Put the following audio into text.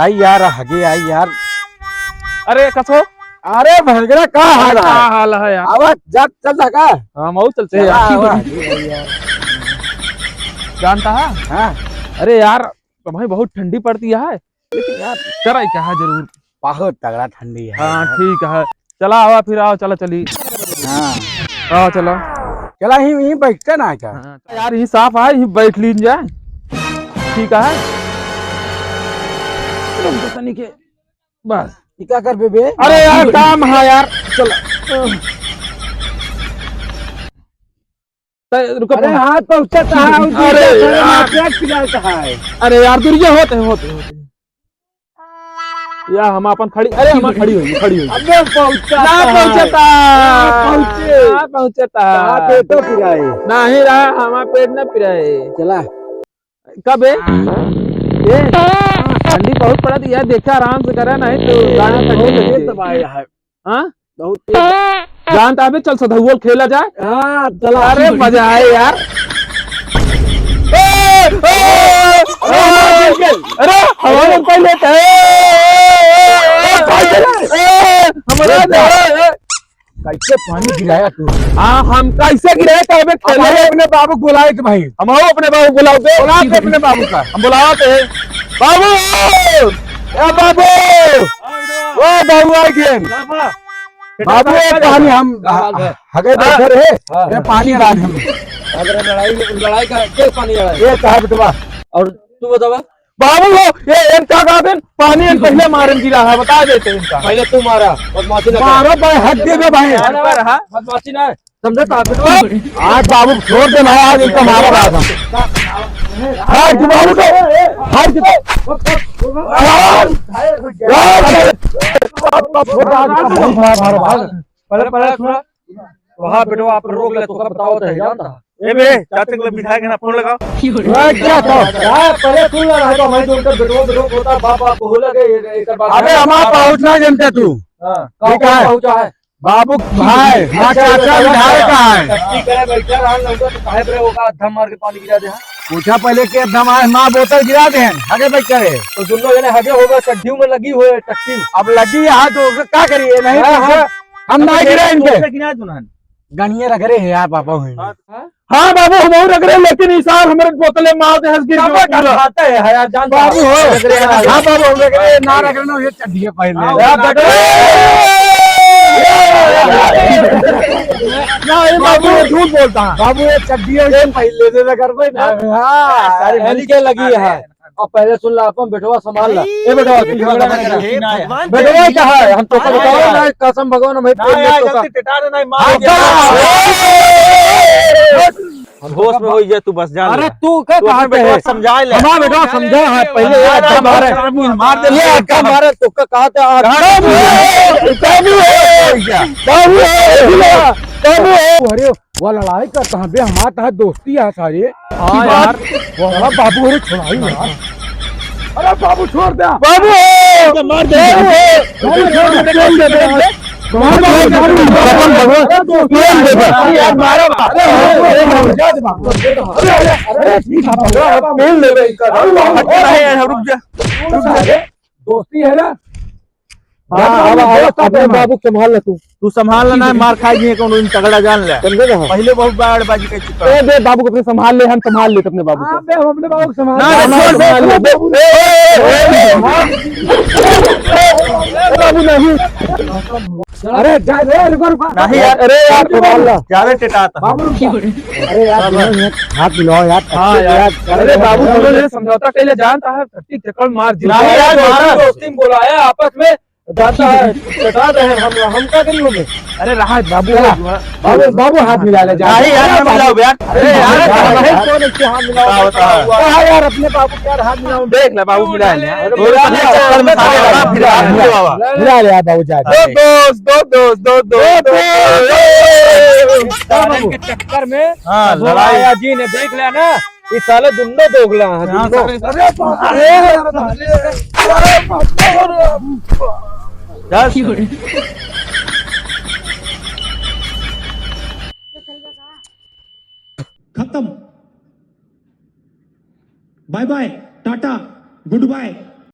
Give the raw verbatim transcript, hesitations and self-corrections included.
आई यार, हगे आई यार। अरे कसो। अरे भंगरा, का हाल है? का हाल है यार? आवा, जा, चल जा का? हाँ, मऊ चलते हैं चला, यार। आवा, हगे आई यार। जानता है? हाँ। अरे यार, तो भाई बहुत ठंडी पड़ती है, लेकिन यार कराई क्या है जरूर। बहुत तगड़ा ठंडी है हाँ, यार। ठीक है। चला आवा फिर, आओ, चला चली। हाँ। आओ, चला। चला, ही, ही बैठते ना क्या? हाँ, यार, ही साफ है, ही बैठ लीन जाए। ठीक है। चलो, तो तनी के, बस। ई का करबे बे? अरे यार, काम है यार। चल। त-, रुको, अरे, पहुंच- हाथ पहुंचता है, उधर अरे से यार। पेट पिराता है। अरे यार, दूर ये होते हैं, होते हैं, होते हैं। या हम अपन खड़ी, अरे, हम खड़ी होइए, खड़ी होइए। अबे, पहुंचता ना है। पहुंचता। हाँ, पहुंचे। ना पहुंचता। कहाँ पेटो पिराए? नहीं रहा, हमारा पेट ना पिराए। चला। कब है? ए, ठंडी बहुत पड़ा थी यार, देखा आराम से करा, नहीं तो गाना ठंडी बहुत लग तेज गई। दबाए है। हाँ? बहुत तेज। जान ताबे चल सधौल खेला जाए। हाँ, चला। अरे मजा आए यार। ए, ए, ए, अरे हमारे पहले ए, ए, ए, हमारा ए, ए, कैसे पानी गिराया तू? हाँ, हम कैसे गिराए तो हमें अब खेले। हम अपने बाबू को बुलाए तो भाई। हम आओ अपने बाबू को बुलाओ बे। बुला के अपने बाबू का। हम बुलाओ तो है। बाबू! ए बाबू! ओ बाबू आ गए। बाबू, ये पानी हम हगे बैठे रहे। हाँ, ये हाँ। पानी डाल हम। अगर लड़ाई, लड़ाई का क्या पानी लड़ाई? ये कहा बेटवा? और तू बतावा? बाबू हो, ये इनका का दिन पानी इन पहले मारन गिरा है, बता देते इनका। पहले तू मारा, बदमाशी ना कर। मारो भाई, हट दे बे भाई। अरे, अरे, हाँ। बदमाशी ना, समझे तो आप? आज बाबू छोड़ दे भाई, आज इनका मारा बात हम। हट बाबू को, हट। पहले, पहले सुन। वहाँ बेटवा आप रोक ले, तोका बताओ तो है, जानता? ए बे, चाचा के लिए विधायक है ना, फोन लगाओ। ए, क्या था? यार, पहले सुन ले रहा है तो हमारी जो उनका बेटवा, बेटवा होता, बाप, बाप को हो लगे, ये, ये सब बात अबे, है। हमारा पहुँचना जनता तू। हाँ, ठीक है। पहुँचा है। बाबू भाई, हाँ, चाचा विधायक का है। टट्टी करे बैठा रहा, लौटा तो काहे बरे होगा, अद्धा मार के पानी गिरा दे, हाँ? पूछा पहले कि अद्धा मार, माँ बोतल गिरा दे, आगे बैठ करे। तो दोनों जने हगे होगा, चड्ढी में लगी हुई है, टट्टी। अब लगी है, तो का करिए, नहीं हाँ, पूछा। हाँ। हम ना गिरा इनके। गिरा दुल्हन। गनिये रगरे है यार, बाबा हुई। हाँ, हाँ। हाँ बाबू, हम और रगरे, लेकिन इस साल हमारे बोतले मार दे, हंस गिर बाबा गया पूरा। खाते हैं यार, जान बाबू हो। रगरे हैं। हाँ बाबू, हम रगरे, ना रगरे ना, ये चड्ढिया पहन ले। हाँ, यार, वो बेटा। ना, ये बाबू, ये झूठ बोलता है। बाबू, ये चड्ढिया ये पहन ले, दे, दे, कर भाई ना। हाँ, सारी इनके लगी है। अब पहले सुन ला, अपन बेटवा संभाल ला। ए बेटवा, तू झगड़ा ना कर। हे भगवान, बेटवा क्या है? हम तो बताओ ना, कसम भगवान, हम ना, यार, जल्दी टिटा दे, नहीं, मार दिया। हम होश में हो गया, तू बस जान अरे ले। तू का तू अपने कहते बेटवा है? समझा ले। हमारा बेटवा समझा है, पहले ये अड्डा मारे। मार दे। ये अड्डा मारे, तू का कहते हैं? बाबू है, बाबू है। अरे, वो लड़ाई करता है बे, हमारा तहां दोस्ती है सारे। हाँ यार। वो हमारा बाबू, अरे छोड़ाई यार। अरे बाबू छोड़ दे। बाबू! मार दे। बाबू छोड़ दे, छोड़ दे, छोड़ दे। बाबू, बाबू, बाबू, बाबू, छोड़ दे। अरे यार, मारो। अरे, अरे, अरे, जा दे बाबू। अरे, अरे, अरे, ठीक है, बाबू। पेन ले बे, इनका। अरे, बाबू, हट, नहीं, रुक जा। रुक जा। दोस्ती है ना? हाँ, अब, अब, अब, अब बाबू संभाल ले तू। तू संभाल लेना है, मार खाई नहीं कौनो दिन तगड़ा जान ले। समझे ना? पहले बहुत बार बाजी कर चुका है। ए, बे, बाबू को अपने संभाल ले, हम संभाल लेते अपने बाबू को। हाँ, बे, हम अपने बाबू को संभाल ना, ले। ना, छोड़ दे, छोड़ दे। ए, ए, ए, ए, ए, बाबू नहीं। अरे, जा, ए, रुको, रुको। नहीं यार, अरे यार, संभाल ला। ज्यादा टिटाता है। बाबू रुको। अरे यार, बाबा। दोनों मिनट हाथ मिलाओ यार, हाँ अच्छे से यार। यार। अरे बाबू, दोनों ने समझौता कैले जानता है, टट्टी चक्कर मार दी। नहीं यार, मारा। दोस्ती में बोलाया आपस में, जानता है, चटा रहे हैं हम, हम का करी होंगे? अरे रहा है बाबू, चला। बाबू, बाबू हाथ मिला ले, जा। नहीं यार, ना मिलाओ यार। अरे यार, अरे यार, भाई, कौन इसके हाथ मिलाओ? क्या होता है? कहा यार, अपने बाबू के यार हाथ मिलाओ। देख ले बाबू, मिला ले। अरे, दोस्ती के चक्कर में सारे हाथ मिला ले। मिला ले यार बाबू, जा। दो दोस्त, दो दोस्त, दो दोस्त, दो दोस्त। सारे के चक्कर में हाँ, लड़ाई। आया जी ने देख लिया ना, ये साले दुन्नो दोगला हैं, हाँ, दुन्नो। सारे, सारे, अरे, अरे, अरे, अरे, अरे, अरे, अरे, अरे, अरे, अरे, अरे, अरे, अरे, अरे, अरे, खत्म। Bye bye, tata, good bye.